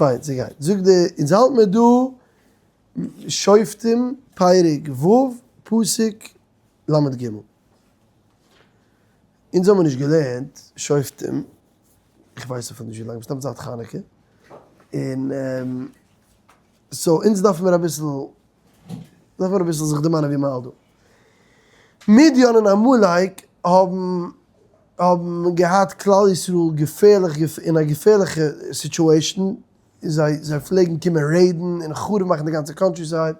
פיין, ס'גייט. זאגט די, אונז האלט מיר דא שופטים פרק ו' פסוק ל' ג'. אונז האמיר נישט געלערנט שופטים, איך ווייס אפילו נישט ווי לאנג, מסתם זייט חנוכה, און so אונז דארף מיר אביסל, דארף מיר אביסל זיך דערמאנען ווי מ'האלט דא. מדיין און עמלק האבן האבן געהאט כלל ישראל געפערליך אין א געפערליכע situation, זיי זיי פלעגן קומען raid ן און חרוב מאכן די גאנצע countryside,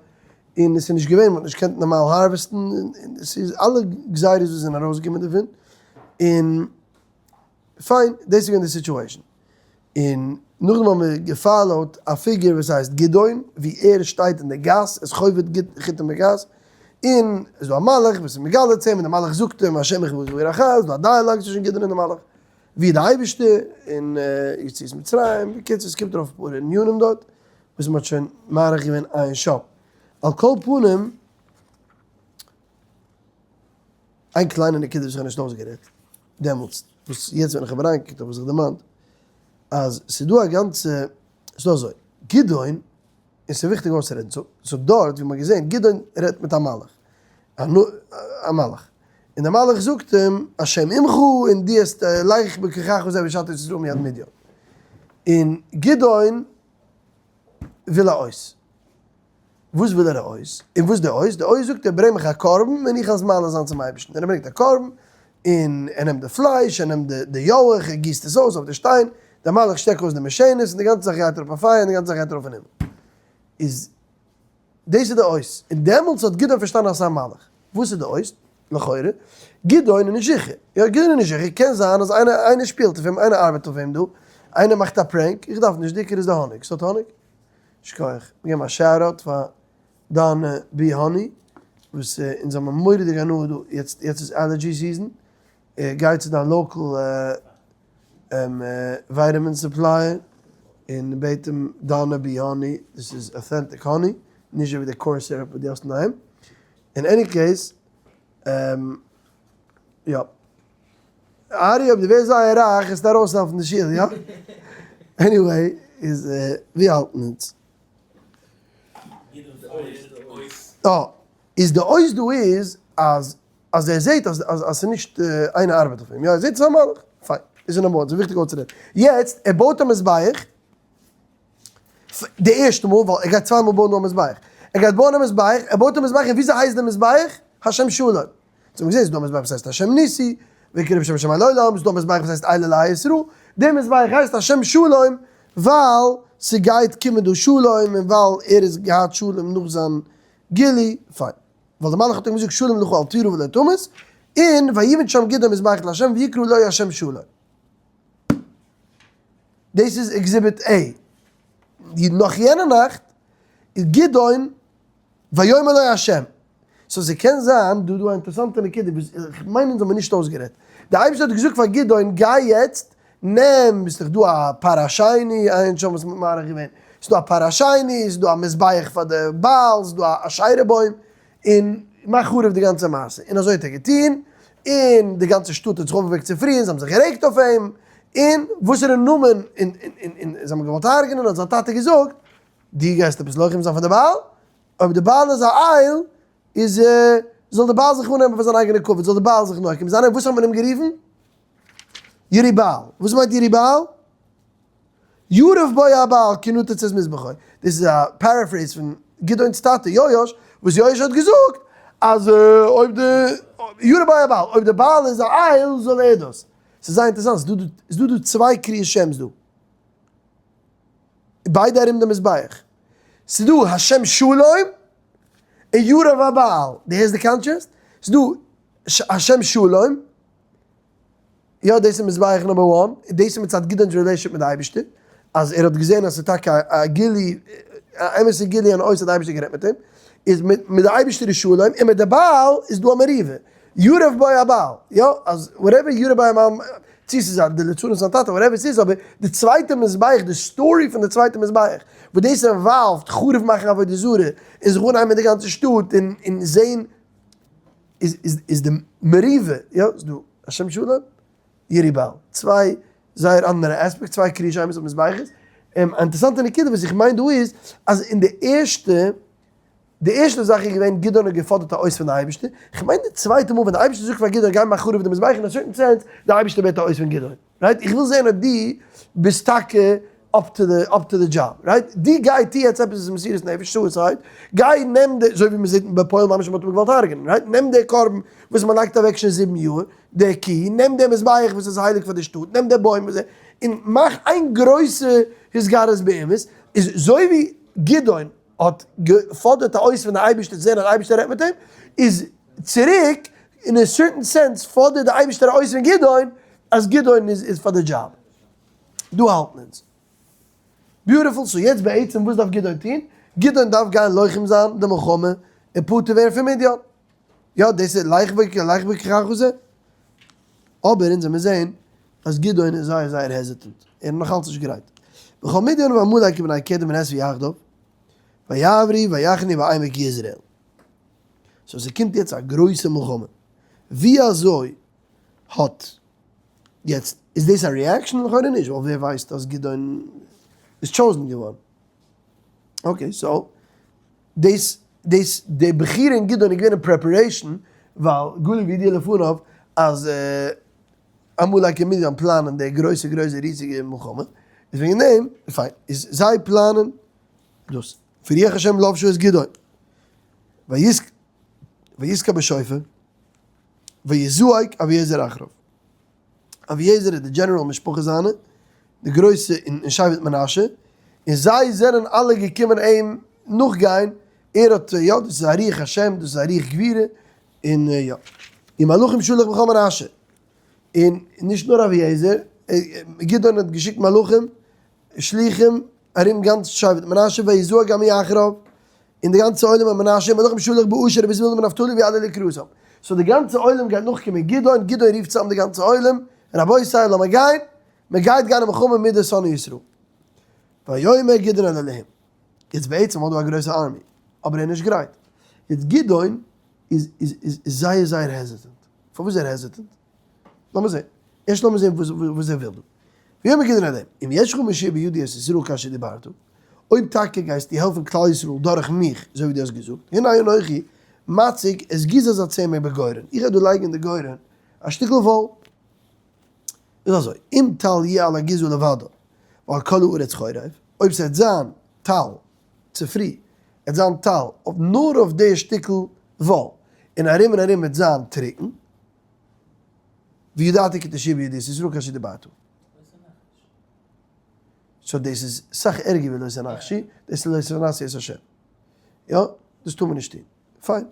און עס איז נישט געווען, מ'האט נישט געקענט נארמאל harvest ן, און עס איז אלע גזירות וואס זענען ארויסגעקומען דערפון, און פיין, דאס איז געווען די situation. און נאכדעם האבן מיר גע follow ט א פיגור וואס הייסט גדעון, ווי ער שטייט אין די גאס, עס חובט חיטים בגת, און עס איז דא א מלאך וואס איז מגלה צו אים, און דער מלאך זאגט אים השם עמך בגבורה אחת, עס איז דא א dialogue צווישן גדעון און די מלאך, ווי איז די אייבערשטער, און יציאת מצרים, בקיצור עס קומט ארויף אפאר ענינים דארט, וואס מען האט שוין מאריך געווען עיין שם. על כל פנים, איין קליינע נקודה וואס איך האב נישט אויסגערעדט דעמאלטס, וואס יעצט ווען איך האב אריינגעקוקט האב איך זיך דערמאנט, אז ס'איז דא א גאנצע, ס'איז דא אזוי, גדעון, און ס'איז וויכטיג אויסצורעדן, so so דארט ווי מ'האט געזען, גדעון רעדט מיט א מלאך, א מלאך, און דער מלאך זאגט אים, השם עמך, און דו האסט לך בכחך הזה והושעת את ישראל מיד מדין. און גדעון וויל א אות. וואס וויל ער א אות? און וואס די אות? די אות זאגט ער ברענג מיך א קרבן און איך וועל עס מעלה זיין צום אייבערשטן. און ער ברענגט א קרבן, און ער נעמט די פלייש, ער נעמט די יויך, ער גיסט עס אויס אויף די שטיין, דער מלאך שטעקט אויס די משענת, און די גאנצע זאך גייט אראפ א פייער, און די גאנצע זאך גייט ארויף אין הימל. איז דאס איז די אות. און דעמאלטס האט גדעון פארשטאנען אז ס'איז א מלאך. וואס איז די אות? לכאורה, גדעון איז נישט זיכער. יא, גדעון איז נישט זיכער, קען זיין אז איינער איינער שפילט אויף אים, איינער ארבעט אויף אים דא, איינער מאכט א prank, איך דארף נישט, די עיקר איז די האניג. ס'האט האניג? שכוח. מיר געבן א shout out פאר דיינע bee honey, וואס אונז האבן מורא'דיג הנאה דא, יעצט יעצט איז allergy season, גיי צו דיין local vitamin supplier און בעט אים דיינע bee honey, דאס איז authentic honey, נישט אזוי ווי די corn syrup וואס דו האסט אינדערהיים. אין any case, יא. ארי אויב דו ווערסט זייער רייך וועסטו ארויסהעלפן די שול, יא? anyway, איז ווי האלטן אונז? אה, איז די אות דא איז אז אז ער זעהט אז אז אז ס'איז נישט איינער ארבעט אויף אים, יא ער זעהט ס'איז א מלאך, פיין, איז אין אמאל, ס'איז וויכטיג אויסצורעדן. יעצט, ער בויט א מזבח, די ערשטע מאל, ווייל ער גייט צוויי מאל בויען דא א מזבח, ער גייט בויען א מזבח, ער בויט א מזבח און וויאזוי הייסט די מזבח? השם שלום. אונז האבן געזען ס'איז דא א מזבח וואס הייסט השם ניסי, ויקרא בשם השם אל עולם, ס'איז דא א מזבח וואס הייסט אלה אלהי ישראל, די מזבח הייסט השם שלום ווייל ס'גייט קומען דא שלום און ווייל ער איז געהאט שלום נאך זיין גילוי, פיין. ווייל די מלאך האט אים געזאגט שלום לך אל תירא ולא תמות, און ויבן שם גדעון מזבח לה' ויקרא לו השם שלום. דאס איז exhibit A. נאך יענע נאכט איז גדעון ויאמר לו ה'. so ס'קען זיין דא דא א אינטערעסאנטע נקודה וואס איך מיין אונז האבן נישט אויסגערעדט. די אייבערשטער האט געזאגט פאר גדעון גיי יעצט נעם, ביסט דאך דא א פר השני, עיין שם וואס מ'האט מאריך געווען, ס'איז דא א פר השני, ס'איז דא א מזבח פאר די בעל, ס'איז דא א אשרה בוים, און מאך חרוב די גאנצע מעשה. און אזוי האט ער געטון, און די גאנצע שטאט האט זיך אויפגעוועקט צופרי און זיי האבן זיך גערעגט אויף אים, און וואסערע נאמען, און און זיי האבן געוואלט הרג'נען, האט זיין טאטע געזאגט, דו גייסט עפעס לוחם זיין פאר די בעל? אויב די בעל איז א אל, איז זאל די בעל זיך אננעמען פאר זיין אייגענע כבוד, זאל די בעל זיך נוקם זיין, און וואס האט מען אים גערופן? ירובעל. וואס מיינט ירובעל? ירב בו הבעל כי נתץ את מזבחו. דאס איז א paraphrase פון גדעון'ס טאטע יואש, וואס יואש האט געזאגט אז אויב די ירב בו הבעל, אויב די בעל איז א אל זאל ער דאס. ס'איז זייער אינטערעסאנט, ס'איז דא דא צוויי קריאת שם'ס דא. ביידע ארום די מזבח. ס'איז דא השם שלום און ירב הבעל. דו הערסט די contrast? ס'איז דא השם שלום, יא דאס איז מזבח number one, און דאס איז מצד גדעון'ס relationship מיט די אייבערשטער, אז ער האט געזען אז ס'איז טאקע א גילוי, א אמת'ע גילוי אן אות אז די אייבערשטער גערעדט מיט אים, איז מיט מיט די אייבערשטער איז שלום, און מיט די בעל איז דא א מריבה, ירב בו הבעל, יא, אז whatever ירב בו הבעל, צו ס'איז א די ליצנות זיין טאטע whatever ס'איז, אבער די צווייטע מזבח, די story פון די צווייטע מזבח, וואס דאס involved חרוב מאכן עבודה זרה, און זיך אנהייבן מיט די גאנצע שטאט, און און זען. איז איז איז די מריבה, יא, ס'איז דא השם שלום, ירובעל, צוויי זייער אנדערע aspect, צוויי קריאת שמות אויף מזבחות, א אינטערעסאנטע נקודה וואס איך מיין דא איז, אז אין די ערשטע, די ערשטע זאך איז געווען גדעון האט געפאדערט א אות פון די אייבערשטער, איך מיין די צווייטע מאל ווען די אייבערשטער זאגט פאר גדעון גיי מאך חרוב די מזבח אין א certain sense, די אייבערשטער בעט א אות פון גדעון, right? איך וויל זען אויב דו ביסט טאקע up to the up to the job, right? דו גיי טו יעצט עפעס וואס איז מסירות נפש, suicide, גיי נעם די, אזוי ווי מען זעט בפועל ממש מען האט אים געוואלט הרג'נען, right? נעם די קרבן וואס מען לייגט אוועק שוין 7 יאר, די קי, נעם די מזבח וואס איז הייליג פאר די שטאט, נעם די בוים וואס און מאך איין גרויסע התגרות באומות, איז אזוי ווי גדעון האט געפאדערט א אות פון די אייבערשטער צו זען אז די אייבערשטער רעדט מיט אים, איז צוריק אין א certain sense פאדערט די אייבערשטער א אות פון גדעון אז גדעון איז פאר די דזשאב. דא האלטן אונז. beautiful, so יעצט בעצם וואס דארף גדעון טון? גדעון דארף גיין לוחם זיין די מלחמה און פטור ווערן פון מדיין. יא, דאס איז לך בכחך זה. אבער אונז וועמיר זען אז גדעון איז זייער זייער hesitant, ער איז נאכאלץ נישט גרייט. וכל מדיין ועמלק ובני קדם נספו יחדיו, ויעברו ויחנו בעמק יזרעאל. so ס'קומט יעצט א גרויסע מלחמה. ווי אזוי האט יעצט, איז דאס א reaction? לכאורה נישט, ווייל ווער ווייסט אז גדעון איז chosen געווארן. okay, so דאס דאס די בחירה אין גדעון איז געווען אין preparation, ווייל גלוי וידוע לפניו אז עמלק און מדיין פלאנען די גרויסע גרויסע ריזיגע מלחמה, איז וועגן דעם, פיין, איז זיי פלאנען דאס, ורוח השם לבשה את גדעון, ויתקע בשופר, ויזעק אביעזר אחריו. אביעזר איז די general משפחה זיינע, די גרויסע אין שבט מנשה, און זיי זענען אלע געקומען אים נאכגיין, ער האט, יא, דאס איז א רוח השם, דאס איז א רוח גבורה, און יא. ומלאכים שלח בכל מנשה, און נישט נאר אביעזר, גדעון האט געשיקט מלאכים, שליחים, ארום גאנץ שבט מנשה, ויזעק גם הוא אחריו, און די גאנצע עולם אין מנשה, ומלאכים שלח באשר ובזבולון ובנפתלי ויעלו לקראתם. so די גאנצע עולם גייט נאכקומען גדעון, גדעון רופט צוזאם די גאנצע עולם, רבותי לאמיר גיין, מען גייט גיין אין מלחמה מיט די שונאי ישראל. ויאמר גדעון אל אלהים. יעצט בעצם האט דא א גרויסע army, אבער ער איז נישט גרייט. יעצט גדעון איז איז איז זייער זייער hesitant. פארוואס איז ער hesitant? לאמיר זען. ערשט לאמיר זען וואס ער וויל דא. ויאמר גדעון אל אלהים, אם ישך מושיע בידי את ישראל כאשר דברת, אויב טאקע גייסטו העלפן כלל ישראל דורך מיך, אזוי ווי דו האסט געזאגט, הנה אנכי מציג את גיזת הצמר בגורן, איך וועל דא לייגן אין די גורן א שטיקל וואל. איז אזוי, אם טל יהיה על הגיזה לבדה, ועל כל הארץ חורב, אויב ס'וועט זיין טל צופרי, וועט זיין טל אויף נאר אויף די שטיקל וואל, און ארום און ארום וועט זיין טרוקן, וידעתי כי תושיע בידי את ישראל כאשר דברת. so דאס איז סאך ערגער ווי לא תנחשו, דאס איז לא תנסו את השם. יא, דאס טאר מען נישט טון. פיין,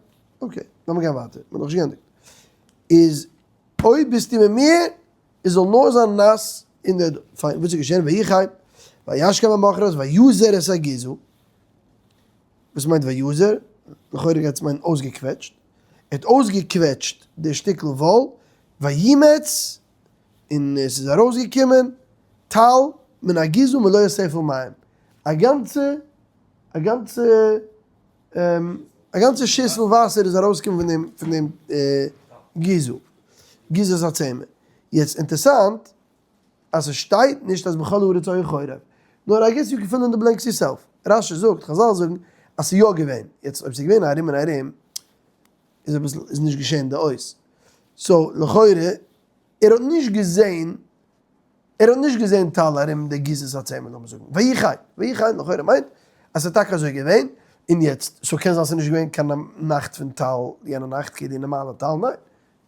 okay, לאמיר גיין ווייטער, מ'האט נאכנישט געענדיגט. איז אויב ביסטו מיט מיר, עס זאל נאר זיין נאס אין די, פיין, וואס איז געשען? ויהי כן, וישכם ממחרת ויזר את הגיזה, וואס מיינט ויזר? לכאורה גייט עס מיינען אויסגעקוועטשט, ער האט אויסגעקוועטשט די שטיקל וואל, וימץ, און עס איז ארויסגעקומען טל מן הגיזה מלא ספל מים, א גאנצע, א גאנצע, א גאנצע שיסל וואסער איז ארויסגעקומען פון דעם, פון דעם גיזה, גיזת הצמר. יעצט אינטערסאנט אז עס שטייט נישט אז בכל הארץ היה חורב, נאר I guess you can fill in the blanks yourself. רש"י זאגט, חז"ל זאגן אז ס'איז יא געווען. יעצט אויב ס'איז געווען ארום און ארום, איז אביסל, איז נישט געשען די אות. so לכאורה, ער האט נישט געזען, ער האט נישט געזען טל ארום די גיזת הצמר לאמיר זאגן. ויהי כן, ויהי כן לכאורה מיינט אז ס'איז טאקע אזוי געווען, און יעצט, so קען זיין ס'איז נישט געווען קיין נאכט פון טל יענע נאכט כאילו נארמאלע טל, ניין,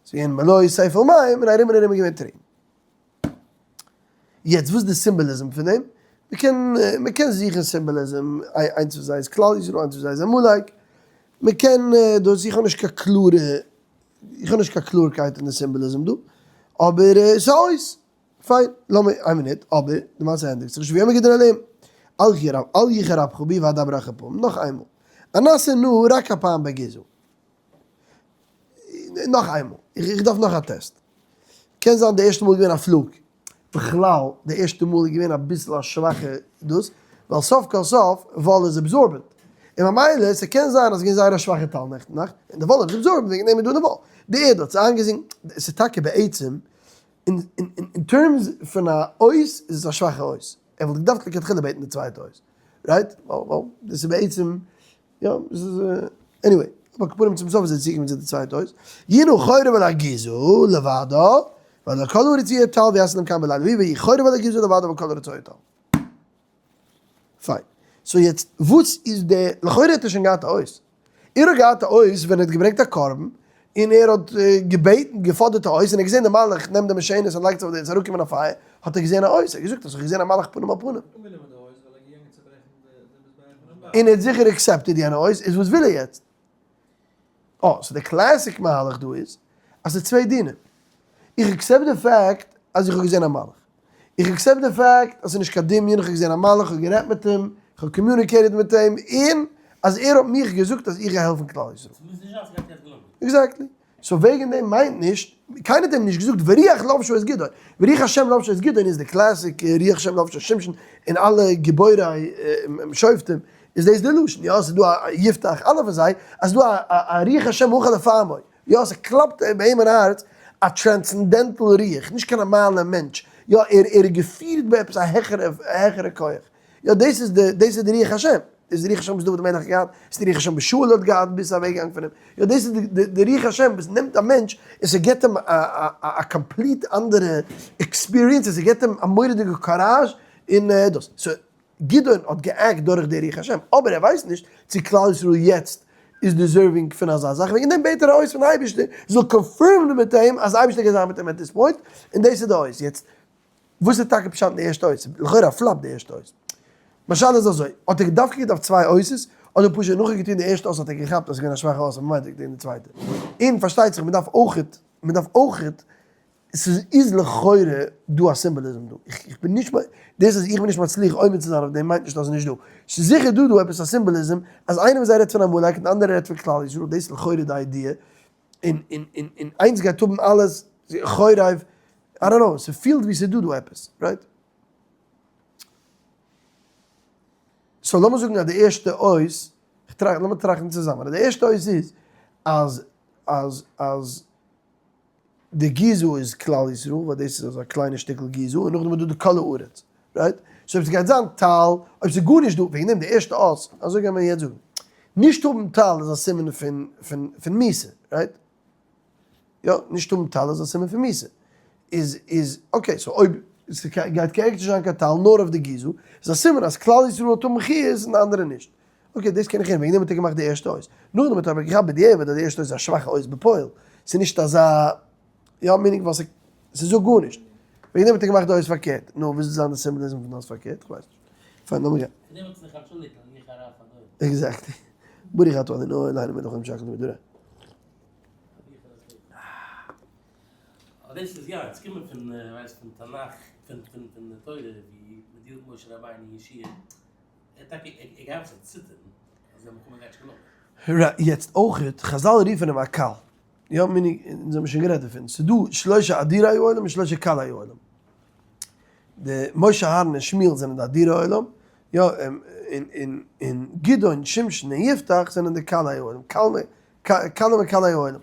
ס'איז געווען מלא ספל מים און ארום און ארום איז געווען טרוקן. יעצט וואס איז די symbolism פון דעם? מ'קען מ'קען זוכן symbolism, איינס פון זיי איז כלל ישראל, איינס פון זיי איז עמלק, מ'קען דאס, איך האב נישט קיין קלארע, איך האב נישט קיין קלארקייט אין די symbolism דא, אבער ס'איז אויס. פיין, לאמיר, איין מינוט, אבער די מעשה ענדיגט זיך נישט, ויאמר גדעון אל אלהים, אל יחר אפך בי ואדברה הפעם, נאך איינמאל, אנסה נא רק הפעם בגיזה. נאך איינמאל, איך דארף נאך א test. קען זיין די ערשטע מאל איז געווען א fluke. בכלל, די ערשטע מאל איז געווען אביסל א שוואכע דאס, ווייל סוף כל סוף, וואל איז absorbent. און ממילא, ס'קען זיין אז ס'איז געווען זייער א שוואכע טל נעכטן נאכט, און די וואל איז absorbent, וועגן דעם איז דא די וואל. די ערד האט עס איינגעזינקט, ס'איז טאקע בעצם, אין terms פון א אות, איז עס א שוואכע אות. ער וואלט געדארפט לכתחילה בעטן די צווייטע אות, right? ווייל ווייל דאס איז בעצם, יא, דאס איז, anyway, אבער על כל פנים צום סוף איז ער צוגעקומען צו די צווייטע אות, יהי נא חורב על הגיזה לבדה, ועל כל הארץ יהיה טל ויעשה להם כאן בלילה ויהי חורב על הגיזה לבדה ועל כל הארץ יהיה טל. פיין. so יעצט וואס איז די, לכאורה האט ער שוין געהאט א אות. ער האט געהאט א אות ווען ער האט געברענגט א קרבן, און ער האט געבעטן, געפאדערט א אות, און ער האט געזען די מלאך נעמט די משענת און לייגט זיך אויף די, עס איז אראפגעקומען א פייער, האט ער געזען א אות, ער האט געזאגט אז איך האב געזען א מלאך פנים אל פנים. און ער האט זיכער accepted יענע אות, איז וואס וויל ער יעצט? אה, so די classic מהלך דא איז אז ס'איז צוויי דינים. איך accept די fact אז איך האב געזען א מלאך. איך accept די fact אז ס'איז נישט קיין דמיון, איך האב געזען א מלאך, איך האב גערעדט מיט אים, איך האב communicated מיט אים, און אז ער האט מיך געזאגט אז איך גיי העלפן כלל ישראל. ס'מוז נישט זיין אז ס'גייט יעצט געלונגען. exactly. so וועגן דעם מיינט נישט, קיינער האט אים נישט געזאגט ורוח לבשה את גדעון, ורוח השם לבשה את גדעון איז די classic רוח השם לבשה את שמשון און אלע גיבורי שופטים איז דאס די לשון, יא ס'איז דא א יפתח אלע פון זיי, אז ס'איז דא א רוח השם הוחה לפעמו, יא ס'קלאפט ביי אים אין הארץ א transcendental רוח, נישט קיין נארמאלע מענטש, יא ער איז געפירט ביי עפעס א העכערע כח, יא דאס איז די דאס איז די רוח השם, דאס איז די רוח השם וואס דוד המלך האט געהאט, דאס איז די רוח השם וואס שאול האט געהאט ביז ס'איז אוועקגעגאנגען פון אים, יא דאס איז די די רוח השם וואס נעמט א מענטש און ס'געבט אים א א א complete אנדערע experience און ס'געבט אים א מורא'דיגע courage און דאס, so גדעון האט גע'act דורך די רוח השם, אבער ער ווייסט נישט צו כלל ישראל יעצט איז deserving פון אזא זאך, וועגן דעם בעט ער א אות פון אייבערשטער זאל confirm ן מיט אים אז אייבערשטער גייט זיין מיט אים at this point, און דאס איז די אות, יעצט וואס איז טאקע פשט אין די ערשטע אות? לכאורה א flop די ערשטע אות. מיין שאלה איז אזוי, האט ער דווקא געדארפט צוויי אותות, אדער פשוט נאך ער געטון די ערשטע אות האט ער געכאפט אז עס איז געווען א שוואכע אות ממילא האט ער געטון די צווייטע. און פארשטייט זיך מען דארף אויכעט, מען דארף אויכעט, ס'איז לכאורה דא א symbolism דא, איך בין נישט, דאס אז איך בין נישט מצליח עומד צו זיין אויף דעם מיינט נישט אז עס איז נישט דא. ס'איז זיכער דא דא עפעס א symbolism אז איינער פון זיי רעדט פון עמלק און די אנדערע רעדט פון כלל ישראל, דאס איז לכאורה די idea. און און און און איינס גייט האבן אלעס, חורב, I don't know, ס'פילט ווי ס'איז דא דא עפעס, right? so לאמיר זאגן אז די ערשטע אות, איך טראכט, לאמיר טראכטן צוזאמען, אז די ערשטע אות איז אז אז אז די גיזה איז כלל ישראל, ווייל דאס איז אזא קליינע שטיקל גיזה, און נאכדעם איז דא די כל הארץ, right? so אויב ס'גייט זיין טל, אויב ס'איז גארנישט דא, וועגן דעם די ערשטע אות, אזוי גייען מיר יעצט זאגן, נישט האבן טל איז א סימן פון פון פון מיתה, right? יא, נישט האבן טל איז א סימן פון מיתה. איז איז okay, so אויב ס'גייט כעת נישט זיין קיין טל נאר אויף די גיזה, איז א סימן אז כלל ישראל האט האבן חיות און די אנדערע נישט. okay, דאס קען איך הערן, וועגן דעם האט ער געמאכט די ערשטע אות. נאכדעם האט ער אבער געכאפט בדיעבד אז די ערשטע אות איז א שוואכע אות בפועל. ס'איז נישט אזא, יא, meaning ווייל ס'זאגט גארנישט. וועגן דעם האט ער געמאכט די אות פארקערט. נו, וואס וועט זיין די symbolism פון די אות פארקערט? כ'ווייס נישט. פיין, לאמיר גיין. פון דעם האט זיך אנטשולדיגט אז איך הרב פארדויבט. exactly. ברוך אתה אדוני אלהינו מלך העולם שהכל נהיה בדברו. אבער דאס איז יא, עס קומט פון ווייסט פון תנך, פון פון פון די תורה ווי מען deal ט משה רבינו און יהושע, ער האט טאקע ער געהאט צו ציטערן אז די מלחמה גייט נישט געלונגען. right, יעצט אויכעט, חזל רופן אים א קל. יא, meaning, אונז האבן שוין גערעדט דערפון, ס'איז דא שלושה אדירי עולם און שלושה קלי עולם. די משה אהרן און שמואל זענען די אדירי עולם, יא, און און גדעון, שמשון און יפתח זענען די קלי עולם, קלים מקלי עולם.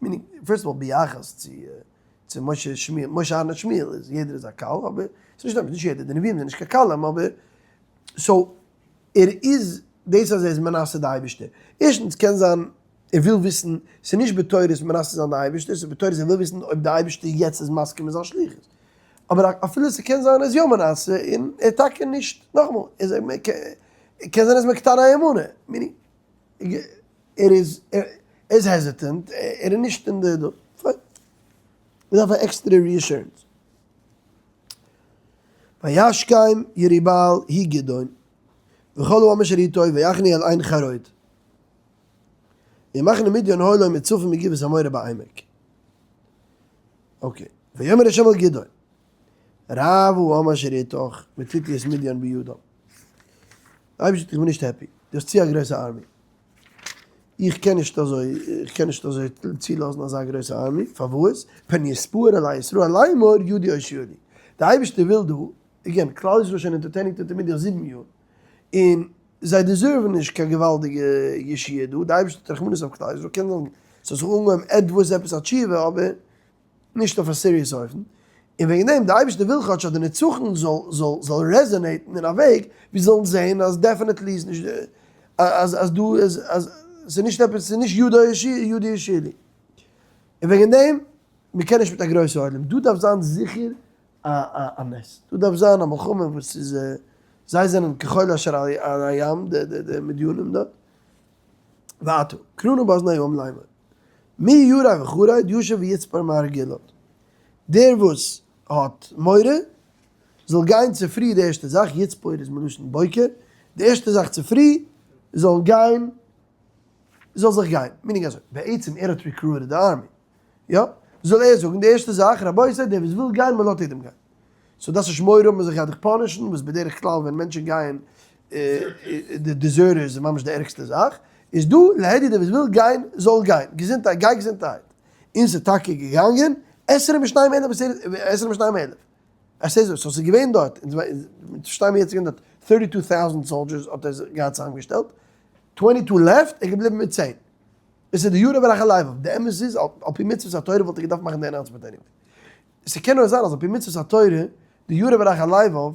meaning, first of all ביחס צו צו משה שמואל, משה אהרן און שמואל איז יעדער איז א קל, אבער ס'איז נישט אמת, נישט יעדער, די נביאים זענען נישט קיין קלים, אבער so ער איז דאס אז ער איז מנסה די אייבערשטער, ערשטנס קען זיין ער וויל וויסן, ס'איז נישט בתורת מנסה זיין די אייבערשטער, ס'איז בתורת ער וויל וויסן אויב די אייבערשטער יעצט איז מסכים מיט זיין שליחות. אבער אפילו ס'קען זיין ער איז יא מנסה און ער טאקע נישט, נאכאמאל, איז ער קען זיין ער איז מקטני האמונה, meaning ער איז ער איז hesitant, ער איז נישט אין די, פיין. מ'דארף א עקסטערע reassurance. וישכם ירובעל הוא גדעון וכל העם אשר איתו ויחנו אל עין חרוד. ומחנה מדין היה לו מצפון מגבעת המורה בעמק. okay. ויאמר ה' אל גדעון, רב העם אשר איתך ותתי את מדין בידם. אייבערשטער איך בין נישט happy, דו האסט צו א גרויסע army. איך קען נישט אזוי, איך קען נישט אזוי צולאזן אזא גרויסע army, פארוואס? פן יתפאר עלי ישראל לאמור ידי הושיעה לי. די אייבערשטער וויל דא, again, כלל ישראל איז שוין אונטערטעניג אונטער מדין 7 יאר, און זיי deserve ן נישט קיין געוואלדיגע ישועה דא, די אייבערשטער האט רחמנות אויף כלל ישראל, קען זיין ס'האט זיך אנגעהויבן עטוואס עפעס א תשובה, אבער נישט אויף א serious אופן. און וועגן דעם די אייבערשטער וויל כאטש אז די נצחון זאל זאל זאל resonate ן אין א וועג ווי זאלן זעהן אז definitely איז נישט אז אז דא איז אז ס'איז נישט עפעס ס'איז נישט ידו ידי ישעי' און וועגן דעם מ'קען נישט מיט א גרויסע עולם דא דארף זיין זיכער א א א נס דא דארף זיין א מלחמה וואס איז זיי זענען כחול אשר על הים די די די מדינים דארט ועתה קרא נא באזני העם לאמר מי ירא וחרד ישוב ויצפר מהר גלעד דער וואס האט מורא זאל גיין צופרי די ערשטע זאך, יצפור איז מלשון בוקר, די ערשטע זאך צופרי זאל גיין, זאל זיך גיין, meaning אזוי, בעצם ער האט recruited די army, יא, זאל ער זאגן די ערשטע זאך, רבותי דער וואס וויל גיין מען לאזט יעדעם גיין, so דארפסט נישט מורא האבן אז איך גיי דיך punish ן, וואס בדרך כלל ווען מענטשן גייען די deserters איז ממש די ערגסטע זאך, איז דא להדיא דער וואס וויל גיין זאל גיין, געזונטהייט גיי געזונטהייט, און ס'איז טאקע געגאנגען 22 אלף 22 אלף. עס איז so ס'איז געווען דארט, אונז פארשטיי מיר יעצט איז געווען דארט thirty two thousand soldiers האט ער געהאט צוזאמגעשטעלט, twenty two left, ער איז געבליבן מיט צען. עס איז די ירא ורך הלבב, די אמת איז על פי מצוות התורה וואלט ער געדארפט מאכן די announcement anyway. ס'קען נאר זיין אז על פי מצוות התורה, די ירא ורך הלבב,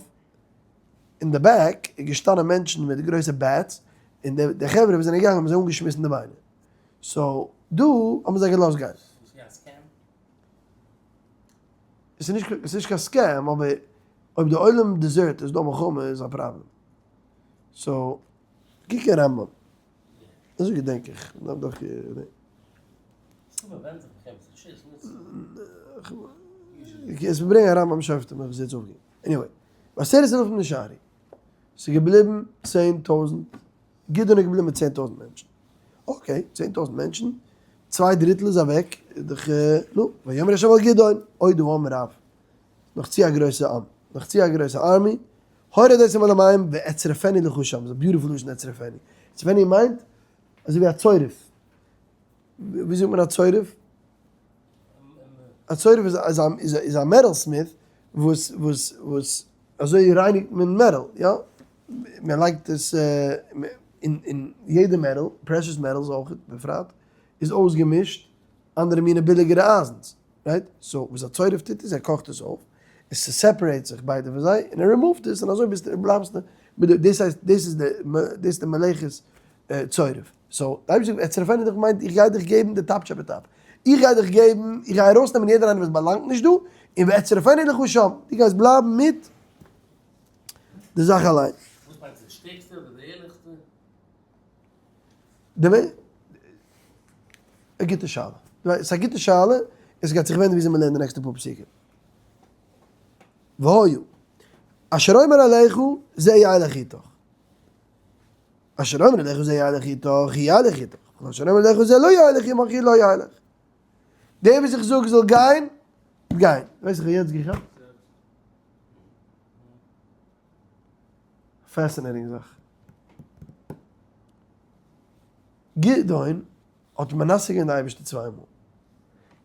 אין די back איז געשטאנען מענטשן מיט גרויסע bats, און די חברה וואס זענען געגאנגען האבן זיי אנגעשמיסן די ביינער. so דא האבן זיי געלאזט גיין. עס איז נישט קיין scam אבער אויב די עולם desert איז דא מלחמה איז א פראבלעם. so קוק אין רמב ם. אזוי געדענק איך. עס ברענגט א רמב ם שופטים איך זיץ אויף anyway. 10,000 נשארו. ס'איז געבליבן 10,000. גדעון איז געבליבן מיט 10,000 מענטשן. okay, 10,000 מענטשן, צוויי דריטל איז אוועק, איז דאך, נו, ויאמר ה' אל גדעון, עוד העם רב, נאך צו א גרויסע עם, נאך צו א גרויסע army, הורד אותם אל המים ואצרפני לך שם, ס'איז א beautiful לשון אצרפני, אצרפני מיינט אזוי ווי א צורף, ווי זאגט מען א צורף? א צורף איז א metal smith וואס וואס וואס אזוי רייניגט מען metal, יא? מען לייגט עס אין יעדע metal, precious metals אויך בפרט, איז אויסגעמישט אנדערע מינע ביליגערע אייזנס, right? so וואס א צורף טוט איז ער קאכט עס אויף, עס separate זיך ביידע פון זיי, און ער רימאווט עס, און אזוי ביסטו בלייבסטו מיט די, דאס הייסט דאס איז די דאס איז די מלאכת צורף. so די אייבערשטער זאגט אצרפנו לך מיינט איך גיי דיך געבן די top שבטאפ, איך גיי דיך געבן, איך גיי ארויסנעמען יעדער איינער וואס באלאנגט נישט דא, און ואצרפני לך שם, דו גייסט בלייבן מיט די זאך אליין. וואס מיינט די שטערקסטע אדער די ערליכסטע? די מ. א גוטע שאלה. ס'איז א גוטע שאלה, עס גייט זיך ווענדן וויאזוי מ'לערנט די נעקסטע פאר פסוקים. והיה אשר אומר אליך זה ילך איתך. אשר אומר אליך זה ילך איתך, ילך איתך. אשר אומר אליך זה לא ילך עמך, לא ילך. דער וואס איך זאג זאל גיין, גיין. ווייס איך יעצט געכאפט. fascinating זאך. גדעון האט מנסה געווען די אייבערשטער צוויי מאל.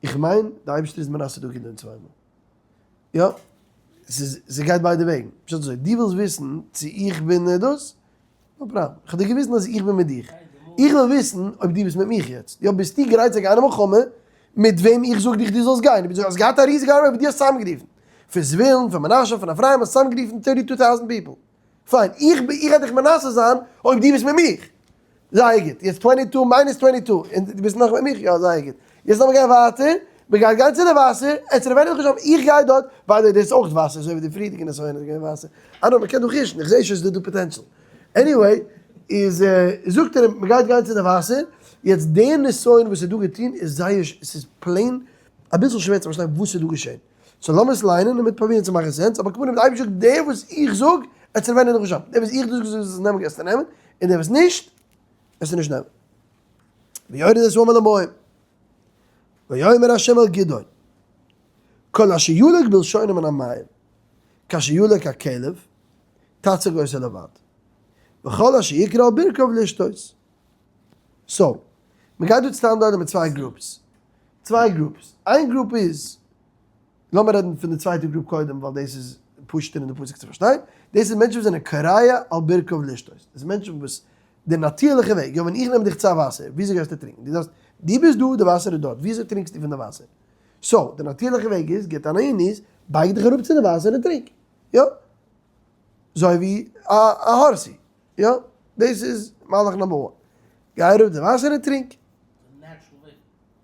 איך מיין די אייבערשטער איז מנסה דא גדעון צוויי מאל. יא, ס'איז, ס'גייט ביידע וועגן. פשט אזוי, דו ווילסט וויסן צו איך בין דאס? no problem. איך האב דיר געוויזן אז איך בין מיט דיך. איך וויל וויסן אויב דו ביסט מיט מיך יעצט. יא, ביסטו גרייט צו גיין אין מלחמה מיט וועם איך זאג דיך דו זאלסט גיין? דו האסט געהאט א ריזיגע army וואס דו האסט צוזאמגערופן. פון זבולון, פון מנשה, פון אפרים, האסט צוזאמגערופן thirty two thousand people. fine, איך בין, איך גיי דיך מנסה זיין אויב דו ביסט מיט מיך. זייער גוט, יעצט twenty two minus twenty two, און דו ביסט נאך מיט מיך? יא, זייער גוט. יעצט לאמיר גיין ווייטער, מען גייט גיין צו די וואסער, עטס רעווענדט זיך נישט אויף, איך גיי דארט, by the way דאס איז אויך וואסער, אזוי ווי די פריערדיגע נסיון איז געווען וואסער, אה נאר מען קען דא חישן, איך זעה שוין ס'איז דא דא potential. anyway, איז זאגט ער אים, מען גייט גיין צו די וואסער, יעצט די נסיון וואס איז דא געטון איז זייער, ס'איז plain אביסל שווער צו פארשטיין וואס איז דא געשען. so לאמיר עס ליינען און מ'וועט פרובירן צו מאכן sense, אבער כמובן דער אייבערשטער זאגט דער וואס איך זאג, עטס רעווענדט זיך נישט אויף, דער וואס איך זאג זאלסט נעמען גייסטו נעמען, און דער וואס נישט, וועסטו נישט נעמען. ויורד את העם אל המים, ויאמר ה' אל גדעון, כל אשר ילק בלשונו מן המים, כאשר ילק הכלב, תצג אותו לבד, וכל אשר יכרע על ברכיו לשתות. so, מ'גייט דא צוזאם מיט צוויי groups. צוויי groups. איין group איז, לאמיר רעדן פון די צווייטע group קודם ווייל דאס איז פשוט'ער אין די פסוק צו פארשטיין. דאס איז מענטשן וואס זענען כורע על ברכיו לשתות. דאס איז מענטשן וואס די נאטירליכע וועג, יא ווען איך נעם דיך צו א וואסער, וויאזוי גייסטו טרינקען? דו זאגסט, דו ביסט דא, די וואסער איז דארט, וויאזוי טרינקסטו פון די וואסער? so, די נאטירליכע וועג איז, get on your knees, בייג דיך אראפ צו די וואסער און טרינק. יא? אזוי ווי א horsey. יא? דאס איז מהלך number one. גיי אראפ די וואסער און טרינק.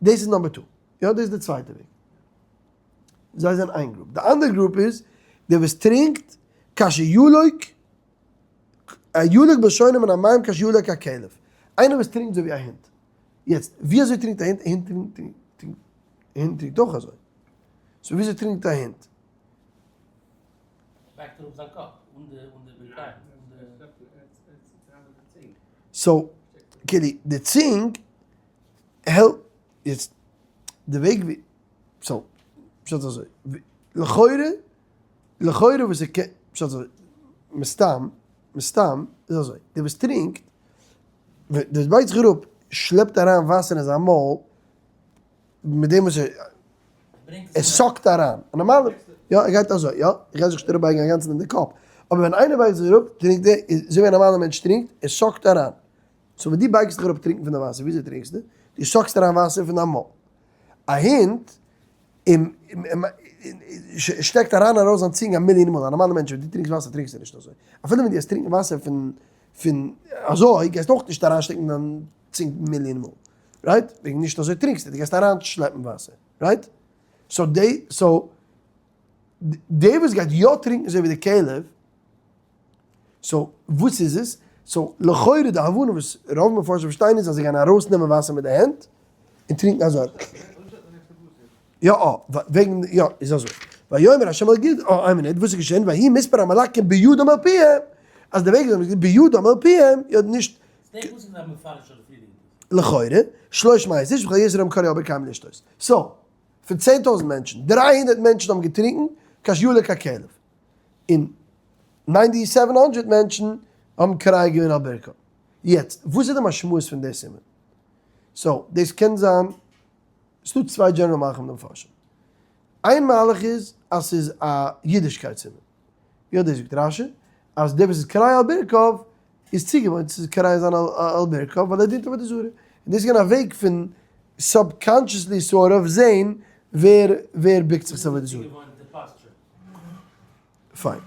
דאס איז number two. יא, דאס איז די צווייטע וועג. זיי זענען איין group. די אנדערע group איז דער וואס טרינקט כאשר יולק, יולק בלשונו מן המים כאשר יולק הכלב. איינער וואס טרינקט אזוי ווי א הונט. יעצט, ווי אזוי טרינקט א הונט? א הונט טרינקט, א הונט טרינקט אויך אזוי. so ווי אזוי טרינקט א הונט? בייגט אראפ זיין קאפ אן די אן די ברכיים אן די. so כאילו די צונג העלפט יעצט די וועג ווי so פשט אזוי לכאורה לכאורה וואס ער קען פשט אזוי מסתם מסתם איז אזוי דער וואס טרינקט דער וואס בייגט זיך אראפ שלעפט אריין וואסער אין זיין מויל מיט דעם וואס ער ער suck ט אריין, א נארמאלע, יא ער גייט אזוי, יא, ער גייט זיך נישט אראפבייגן אינגאנצן אין די קאפ, אבער ווען איינער בייגט זיך אראפ טרינקט ער, אזוי ווי א נארמאלע מענטש טרינקט, ער suck ט אריין, so ווען דו בייגסט דיך אראפ טרינקן פון די וואסער, וויאזוי טרינקסטו? דו suck סט אריין וואסער פון דיין מויל. א הונט שטעקט אריין און ארויס זיין צונג א מיליאן מאל, א נארמאלע מענטש ווען דו טרינקסט וואסער טרינקסטו נישט אזוי, אפילו ווען דו גייסט טרינקן וואסער פון פון אזוי גייסטו אויך נישט אריינשטעקן דיין צונג מיליאן מאל, right? וועגן נישט אזוי טרינקסטו, דו גייסט אריינשלעפן וואסער, right? so די so דער וואס גייט יא טרינקן אזוי ווי די כלב, so וואס איז עס? so לכאורה די הבנה וואס רוב מפרשים פארשטייען איז אז זיי גייען ארויסנעמען וואסער מיט די הענט און טרינקן אזוי. יא אה, וועגן יא איז אזוי. ויאמר ה' אל גדעון, אה איין מינוט, וואס איז געשען? ויהי מספר המלקים בידם על פיהם, אז די וועג איז בידם על פיהם, יא נישט. לכאורה, שלוש מאות איש וכל יתר העם כרעו על ברכיהם לשתות. so, פון 10,000 מענטשן, 300 מענטשן האבן געטרינקן כאשר ילק הכלב. און ninety seven hundred מענטשן האבן כורע געווען על ברכיו. יעצט, וואס איז די משמעות פון די סימן? so, דאס קען זיין, ס'דא צוויי general מהלכים אין די מפרשים. איין מהלך איז אז ס'איז א אידישקייט סימן. יא דאס זאגט רשי, אז דער וואס איז כורע על ברכיו איז צוגעוואוינט צו כורע זיין על ברכיו ווייל ער דינט עבודה זרה. און דאס איז געווען א וועג פון subconsciously sort of זעהן ווער ווער בוקט זיך צו עבודה זרה. פיין.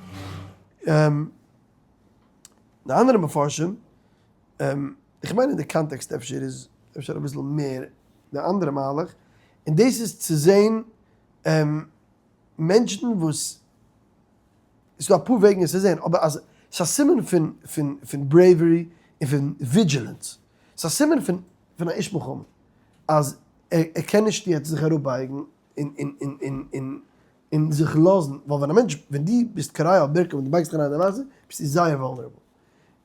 די אנדערע מפרשים, איך מיין אין די קאנטעקסט אפשר איז אפשר אביסל מער די אנדערע מהלך, און דאס איז צו זעהן מענטשן וואס, ס'איז דא אפאר וועגן עס צו זעהן, אבער אז ס'איז א סימן פון פון פון bravery און פון vigilance, ס'איז א סימן פון פון א איש מלחמה, אז ער קען נישט יעצט זיך אראפבייגן און און און און און און זיך לאזן, ווייל ווען א מענטש, ווען דו ביסט כורע על ברכיו און דו בייגסט דיך אריין אין די וואסער, ביסטו זייער vulnerable.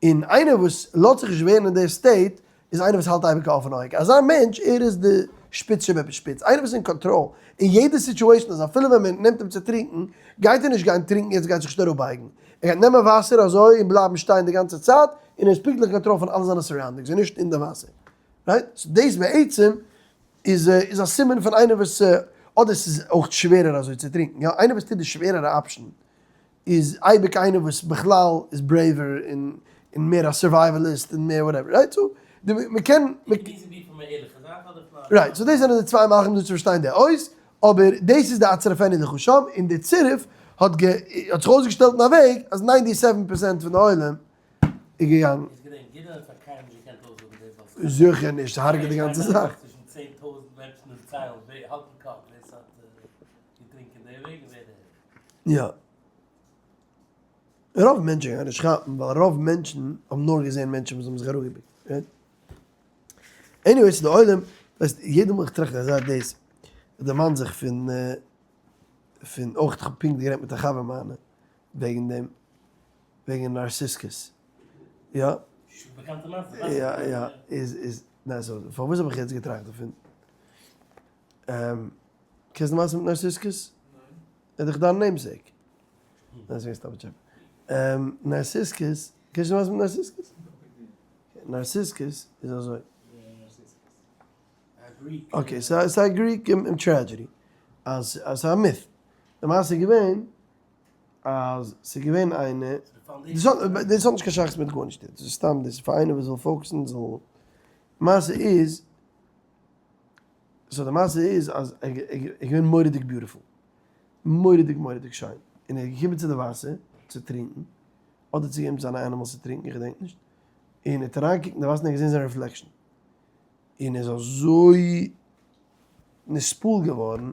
און איינער וואס לאזט זיך נישט ווערן אין די state, איז איינער וואס האלט אייביג א אפענע אויג. אזא מענטש, ער איז די שפיץ שבשפיץ, איינער וואס איז אין קאנטראל אין יעדע situation, אז אפילו ווען מען נעמט אים צו טרינקן, גייט ער נישט גיין טרינקן יעצט גייט זיך נישט אראפבייגן. ער גייט נעמען וואסער אזוי און בלייבן שטיין די גאנצע צייט, און ער איז פונקטליך אין קאנטראל פון אלע זיינע surroundings און נישט אין די וואסער. right? so דאס בעצם איז איז א סימן פון איינער וואס, אדער ס'איז אויך שווערער אזוי צו טרינקן, יא, איינער וואס טוט די שווערערע option איז אייביג איינער וואס בכלל איז braver און און מער א survivalist און מער whatever, right? so די מ'קען. right, so דאס זענען די צוויי מהלכים דא צו פארשטיין די אות, אבער דאס איז די אצרפנו לך שם, און די צירוף האט גע האט זיך אויסגעשטעלט אין א וועג אז ninety seven percent פון די עולם איז געגאנגען. זיכער נישט, ס'הרג'עט די גאנצע זאך. יא. רוב מענטשן גייען נישט כאפן ווייל רוב מענטשן האבן נאר געזען מענטשן וואס האבן זיך אראפגעבוקט. anyway ס'איז די עולם, ווייסט יעדע מאל איך טראכט אזא דאס, איך דערמאן זיך פון פון אויך איך האב פונקט גערעדט מיט א חבר מיינע וועגן דעם, וועגן נארסיסקוס. יא. יא יא איז איז ניין so פארוואס האב איך יעצט געטראכט דערפון? קענסט די מעשה מיט נארסיסקוס? איז דאך דיין namesake. ניין ס'איז סתם א טשעפע. נארסיסקוס, קענסט די מעשה מיט נארסיסקוס? נארסיסקוס איז אזוי. okay, ס'איז א Greek tragedy. אז ס'איז א myth. די מעשה איז געווען אז ס'איז געווען איינער, דאס האט נישט קיין שייכות מיט גארנישט יעצט, דאס איז סתם דאס איז פאר איינער וואס וויל focus ן זאל, מעשה איז, so די מעשה איז אז ער איז געווען מורא'דיג beautiful. מורא'דיג מורא'דיג שיין, און ער איז געקומען צו די וואסער צו טרינקן, אדער צו געבן זיינע animals צו טרינקן, איך געדענק נישט, און ער האט אריינגעקוקט אין די וואסער און ער האט געזען זיין reflection, און ער איז אזוי נתפעל געווארן, ער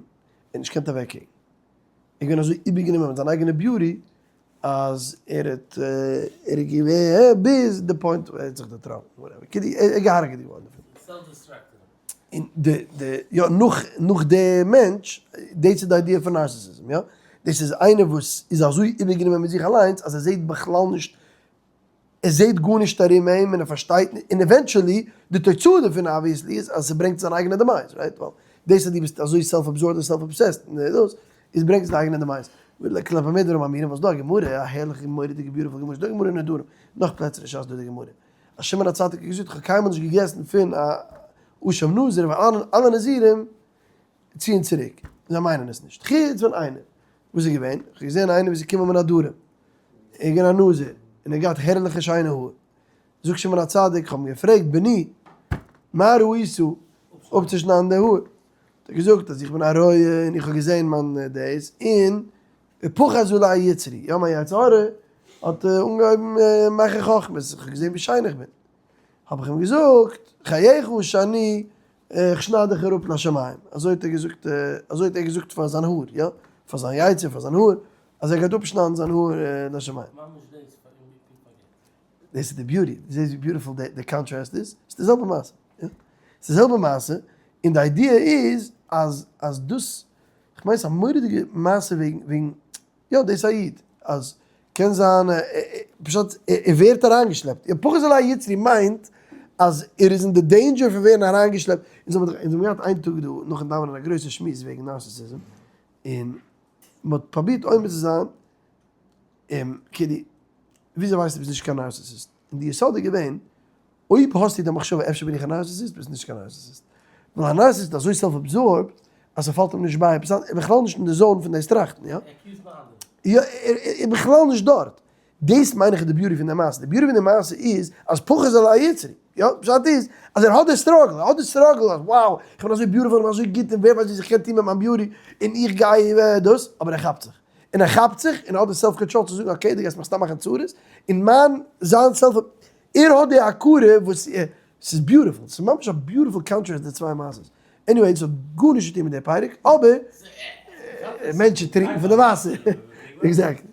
האט נישט געקענט אוועקקוקן, ער איז געווען אזוי איבערגענומען מיט זיין אייגענע beauty, אז ער האט ער איז געווען ביז די point וואו ער האט זיך דערטראנקן, whatever, כאילו ער איז געהארגעט געווארן דערפון. Self-destructive. און די די יא נאך נאך די מענטש, דאס איז די idea פון narcissism יא, דאס איז איינער וואס איז אזוי איבערגענומען מיט זיך אליינס אז ער זעט בכלל נישט, ער זעט גארנישט ארום אים און ער פארשטייט נישט, און eventually די תוצאה דערפון obviously איז אז ס'ברענגט זיין אייגענע demise, right? ווייל דאס אז דו ביסט אזוי self absorbed און self obsessed און דאס איז ברענגט עס די אייגענע demise. כלפי מה דברים אמורים, ווייל ס'דא א גמרא, א הערליכע מורא'דיגע beautiful גמרא, ס'דא א גמרא אין נדרים, נאך פלעצער אין שס דא די גמרא. אז שמעון הצדיק האט געזאגט איך האב קיינמאל נישט געגעסן פון א אשם נזיר ווייל אלע נזירים ציען צוריק, זיי מיינען עס נישט, חוץ ווען איינער, וואס איז געווען? איך האב געזען איינער וואס איז געקומען מן הדרום, ער איז געווען א נזיר, און ער האט געהאט הערליכע שיינע האר, זאגט שמעון הצדיק, איך האב אים געפרעגט, בני, מה ראית אפצושניידן די האר? האט ער געזאגט אז איך בין א רועה און איך האב געזען מיין דאס, און ופחז עלי יצרי, יא מיין יצר הרע האט אנגעהויבן מאכן חכמות, איך האב געזען ווי שיין איך בין, האב איך אים געזאגט, חייך שאני, איך שנייד דיך אראפ לשמים, אזוי האט ער געזאגט, אזוי האט ער געזאגט פאר זיין האר, יא, פאר זיין יצר, פאר זיין האר, אז ער גייט אפשניידן זיין האר לשמים. ממש דאס פאר אים פונקט פארקערט. דאס איז די beauty, דו זעסט ווי beautiful די contrast איז? ס'איז די זעלבע מעשה, יא, ס'איז די זעלבע מעשה, און די idea איז אז אז דאס כ'מיין ס'איז א מורא'דיגע מעשה וועגן וועגן יא דאס איז א איד אז קען זיין פשט ער ווערט אריינגעשלעפט יא פחז עלי יצרי מיינט אז ער איז אין די danger פון ווערן אריינגעשלעפט אונז האבן אונז האבן געהאט איין טאג דא נאכן דאווענען א גרויסע שמועס וועגן narcissism און מ'האט פרובירט עומד צו זיין און כאילו וויאזוי ווייסטו ביסט נישט קיין narcissist און די יסוד איז געווען אויב האסטו די מחשבה אפשר בין איך א narcissist, ביסט נישט קיין narcissist. ווייל א narcissist איז אזוי self absorbed אז ס'פאלט אים נישט ביי עפעס אנדערש, ער איז בכלל נישט אין די zone פון דאס טראכטן, יא? ער accuse ביי אנדערע. יא, ער איז בכלל נישט דארט. דאס מיין איך איז די beauty פון די מעשה. די beauty פון די מעשה איז אז פחז עלי יצרי. יא, פשט איז אז ער האט די struggle, ער האט די struggle אז wow, איך בין אזוי beautiful, איך בין אזוי גוט און ווער ווייסט וואס איך קען טון מיט מיין beauty, און איך גיי דאס, אבער ער כאפט זיך. און ער כאפט זיך און ער האט די self control צו זאגן okay, דו גייסט מיך סתם מאכן צרות, און מיין, זיין self. ער האט די הכרה וואס ס'איז beautiful, ס'איז ממש א beautiful contrast די צוויי מעשות. Anyway, דאס האט גארנישט צו טון מיט די פרק, אבער מענטשן טרינקן פון די וואסער. Exactly.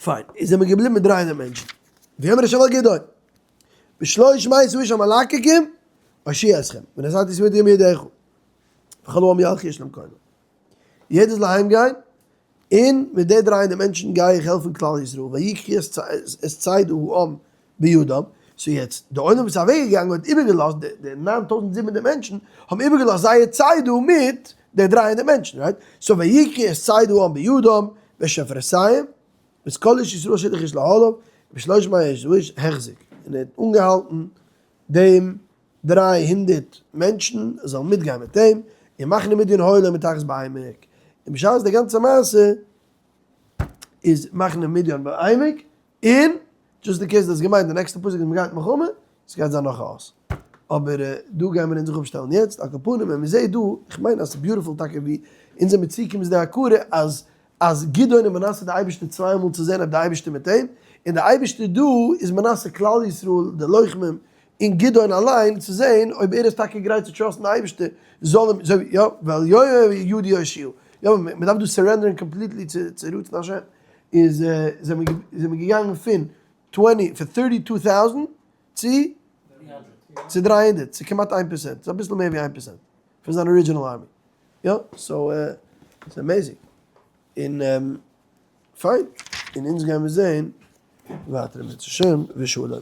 פיין, איז זעמיר געבליבן מיט 300 מענטשן. ויאמר השם אל גדעון, בשלוש מאות האיש המלקקים אושיע אתכם, ונתתי את מדים בידיך, וכל העם ילכו איש למקומו. יעדער זאל אהיים גיין, און מיט די 300 מענטשן גיי איך העלפן כלל ישראל, ויקחו את ציד העם בידם, so יעצט, די עולם וואס איז אוועק געגאנגען האט איבערגעלאזט, די 9700 מענטשן האבן איבערגעלאזט זייער צידה מיט די 300 מענטשן, right? So ויקחו את ציד העם בידם, ואת שפרותיהם, ואת כל איש ישראל אשר הלך איש לאהליו, ובשלוש מאות האיש החזיק, און ער האט אנגעהאלטן דעם 300 מענטשן זאלן מיטגיין מיט אים, און מחנה מדין היה לו מתחת בעמק, און בשעת די גאנצע מעשה איז מחנה מדין בעמק, און just in case דו האסט געמיינט די נעקסטע פסוק איז מ'גייט מלחמה, ס'גייט זיין נאך א אות. אבער דא גייען מיר אונז זיך אפשטעלן יעצט, על כל פנים ווען מ'זעט דא, איך מיין אז ס'איז beautiful טאקע ווי אונז זעמיר צוגעקומען צו די הכרה אז אז גדעון איז מנסה די אייבערשטער צוויי מאל צו זען אויב די אייבערשטער מיט אים, און די אייבערשטער דא איז מנסה כלל ישראל די לוחמים און גדעון אליין צו זען אויב ער איז טאקע גרייט צו trust ן די אייבערשטער זאל אים אזוי ווי יא ואל יואב ידי אושיעה יא מען דארף דא surrender ן completely צו רצון השם איז זענען מיר געגאנגען פון twenty פון 32 טויזנט צו צו 300 צו כמעט 1%, ס'איז אביסל מער ווי 1% פון זיין original army. יא, so ס'איז amazing. און פיין, און אונז גיימיר זעהן ווייטער אם ירצה השם ושלום.